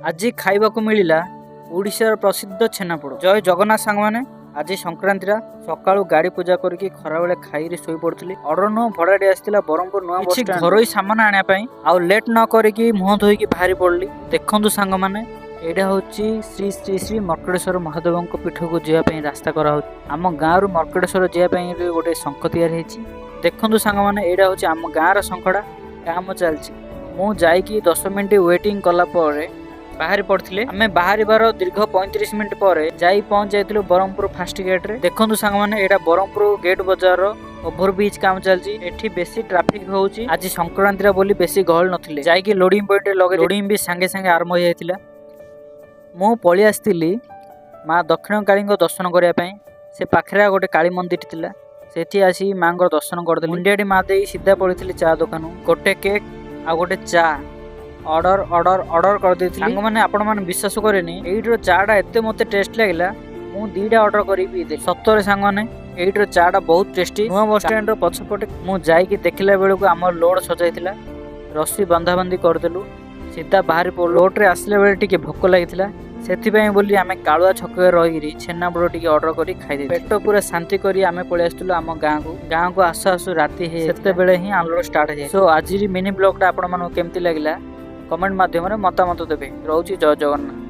ଆଜି ଖାଇବାକୁ ମିଳିଲା ଓଡ଼ିଶାର ପ୍ରସିଦ୍ଧ ଛେନାପୋଡ଼। ଜୟ ଜଗନ୍ନାଥ ସାଙ୍ଗମାନେ। ଆଜି ସଂକ୍ରାନ୍ତିଟା। ସକାଳୁ ଗାଡ଼ି ପୂଜା କରିକି ଖରାବେଳେ ଖାଇକି ଶୋଇ ପଡୁଥିଲି। ଅର୍ଡର ନୁହଁ, ଭଡ଼ାଟି ଆସିଥିଲା ବ୍ରହ୍ମପୁର ନୂଆ କିଛି ଘରୋଇ ସାମାନ ଆଣିବା ପାଇଁ। ଆଉ ଲେଟ୍ ନ କରିକି ମୁହଁ ଧୋଇକି ବାହାରି ପଡ଼ିଲି। ଦେଖନ୍ତୁ ସାଙ୍ଗମାନେ, ଏଇଟା ହଉଛି ଶ୍ରୀ ଶ୍ରୀ ଶ୍ରୀ ମର୍କଟେଶ୍ୱର ମହାଦେବଙ୍କ ପୀଠକୁ ଯିବା ପାଇଁ ରାସ୍ତା କରାହଉଛି। ଆମ ଗାଁରୁ ମର୍କଟେଶ୍ୱର ଯିବା ପାଇଁ ବି ଗୋଟେ ଶଙ୍ଖ ତିଆରି ହେଇଛି। ଦେଖନ୍ତୁ ସାଙ୍ଗମାନେ, ଏଇଟା ହଉଛି ଆମ ଗାଁର ଶଙ୍ଖଟା। କାମ ଚାଲିଛି। ମୁଁ ଯାଇକି 10 ମିନିଟ୍ ୱେଟିଂ କଲା ପରେ ବାହାରି ପଡ଼ିଥିଲେ। ଆମେ ବାହାରିବାର ଦୀର୍ଘ 35 ମିନିଟ୍ ପରେ ଯାଇ ପହଞ୍ଚି ଯାଇଥିଲୁ ବ୍ରହ୍ମପୁର ଫାଷ୍ଟ ଗେଟ୍ରେ। ଦେଖନ୍ତୁ ସାଙ୍ଗମାନେ, ଏଇଟା ବ୍ରହ୍ମପୁର ଗେଟ୍ ବଜାରର ଓଭର ବ୍ରିଜ କାମ ଚାଲିଛି। ଏଠି ବେଶୀ ଟ୍ରାଫିକ ହଉଛି। ଆଜି ସଂକ୍ରାନ୍ତିଟା ବୋଲି ବେଶୀ ଗହଳି ନଥିଲେ। ଯାଇକି ଲୋଡିଂ ପଏଣ୍ଟରେ ଲଗେଇ ଲୋଡିଂ ବି ସାଙ୍ଗେ ସାଙ୍ଗେ ଆରମ୍ଭ ହେଇଯାଇଥିଲା। ମୁଁ ପଳେଇ ଆସିଥିଲି ମା ଦକ୍ଷିଣ କାଳୀଙ୍କ ଦର୍ଶନ କରିବା ପାଇଁ। ସେ ପାଖରେ ଆଉ ଗୋଟେ କାଳୀ ମନ୍ଦିର ଥିଲା। ସେଠି ଆସି ମାଙ୍କର ଦର୍ଶନ କରିଦେଲି। ମୁଣ୍ଡିଆଟି ମା ଦେଇ ସିଧା ପଳେଇଥିଲି ଚା ଦୋକାନ। ଗୋଟେ କେକ୍ ଆଉ ଗୋଟେ ଚା ଅର୍ଡର ଅର୍ଡର ଅର୍ଡର କରିଦେଇଥିଲି। ସାଙ୍ଗମାନେ, ଆପଣମାନେ ବିଶ୍ୱାସ କରେନି, ଏଇଠିର ଚା ଟା ଏତେ ମୋତେ ଟେଷ୍ଟ ଲାଗିଲା, ମୁଁ ଦିଟା ଅର୍ଡର କରି ପିଇଦେଲି। ସତରେ ସାଙ୍ଗମାନେ, ଏଇଠିର ଚା ଟା ବହୁତ ଟେଷ୍ଟି। ନୂଆ ବସ୍ ଷ୍ଟାଣ୍ଡର ପଛପଟେ ମୁଁ ଯାଇକି ଦେଖିଲା ବେଳକୁ ଆମର ଲୋଡ ସଜାଇଥିଲା। ରସି ବନ୍ଧାବନ୍ଧି କରିଦେଲୁ, ସିଧା ବାହାରି ପଡ଼ିଲୁ। ରୋଡରେ ଆସିଲା ବେଳେ ଟିକେ ଭୋକ ଲାଗିଥିଲା, ସେଥିପାଇଁ ବୋଲି ଆମେ କାଳୁଆ ଛକରେ ରହିକିରି ଛେନାପୋଡ଼ ଟିକେ ଅର୍ଡର କରି ଖାଇଦେଇଥିଲୁ। ପେଟ ପୁରା ଶାନ୍ତି କରି ଆମେ ପଳେଇ ଆସିଥିଲୁ ଆମ ଗାଁକୁ। ଗାଁକୁ ଆସୁ ଆସୁ ରାତି ହେଇ, ସେତେବେଳେ ହିଁ ଅନଲୋଡ ଷ୍ଟାର୍ଟ ହେଇଯାଏ। ସୋ ଆଜିର ମିନି ବ୍ଲଗଟା ଆପଣମାନଙ୍କୁ କେମିତି ଲାଗିଲା, କମେଣ୍ଟ ମାଧ୍ୟମରେ ମତାମତ ଦେବେ। ରହୁଛି, ଜୟ ଜଗନ୍ନାଥ।